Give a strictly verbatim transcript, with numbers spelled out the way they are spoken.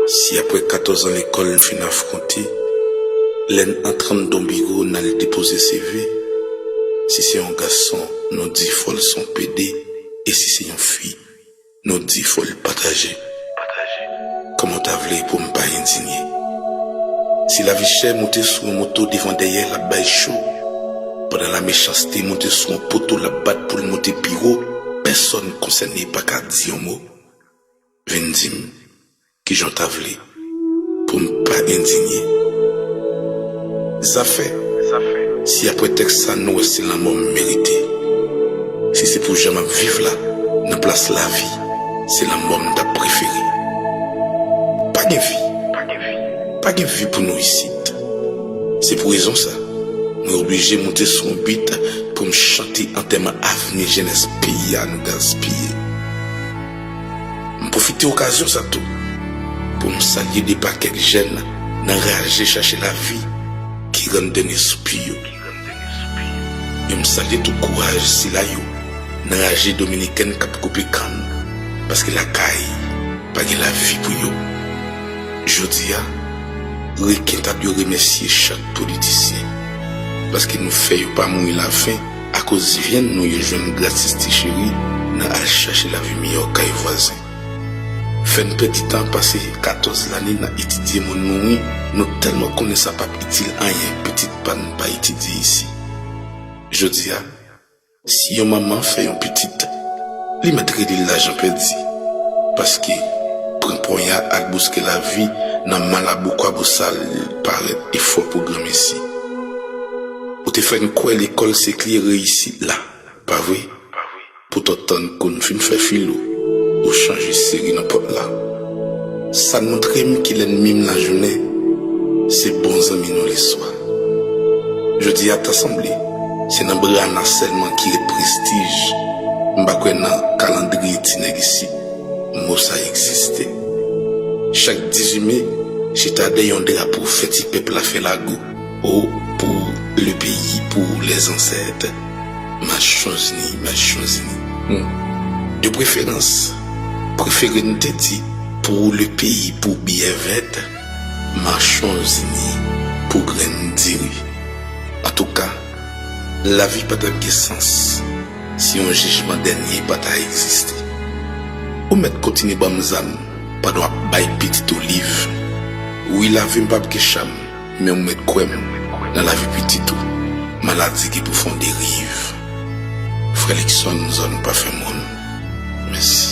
Si apre katòz an lekòl n fin afwonte, lè n antre anndan yon biwo n al depoze C V, si se yon gason, nou di fò l se yon pede, e si se yon fi, nou di fò l pataje. Kòman w ta vle pou m pa endinye? Si lavi chè monte sou yon moto devan dèyè l ap bay cho, pandan lamechanste monte sou yon poto l ap bat pou l monte pi wo, pèsonn konsène pa ka di yon mo. Vin di m, kijan w ta vle pou m pa endinye? Zafè, si apre tèks sa nou wè se lanmò m merite, si se pou jan m ap viv la, nan plas lavi, se lanmò m t ap prefere. Pa gen vi, pa gen vi pou nou isit. Se pou rezon sa, mwen oblije monte sou yon bit pou m chante antèman avni jenès peyi a nou gaspiye. M pwofite okazyon sa tou pou m salye de pakèt jèn nan raje chache lavi ki rann dènye soupi yo. E m salye tou kouraj sila yo nan raje dominikèn k ap koupe kann, paske lakay pa gen lavi pou yo. Jodi a, reken ta dwe remèsye chak politisyen, paske nou fè yo pa mouri lafen akoz vyann nou yo jwenn gratis ti cheri nan al chache lavi miyò kay vwazen. Fè n pèdi tan pase katòz lane nan etidye moun mouri, nou tèlman konnen sa p ap itil anyen pitit pa n pa etidye isi. Jodi a, si yon manman fè yon pitit, li mèt rele l lajan pèdi, paske pran ponya al bouske lavi nan malabou kwabosal parèt efò pou granmesi. Ou te fè n kwè lekòl se kle reyisit la, pa vre? Poutan tann kou n fin fè filo, ou chanje seri nan pòt la. Sa montre m ki lènmi m lajounen, se bon zanmi nou leswa. Jodi a ta sanble, se nan bra n a sèlman ki ret prestij. M pa kwè nan kalandriye ti nèg isit, mo sa egziste. Chak dizuit me, chita dèyè yon drapo fè ti pèp la fè lago. O, pou le peyi, pou lèzansèt. Machanzni, machanzni. Hmm. De preferans, prefere n te di pou le peyi, pou biyè vèt, machanzni, pou grenn diri. Antouka, lavi pa t ap gen sans si yon jijman dènye pa ta egziste. Ou mèt kontinye ban m zam pandan w ap bay pitit ou liv. Wi, lavi m p ap gen cham, men ou mèt kwè m nan lavi pitit ou. Maladi gen pou fè yon deriv. Frè Luckson, zòn pa fè moun. Mèsi.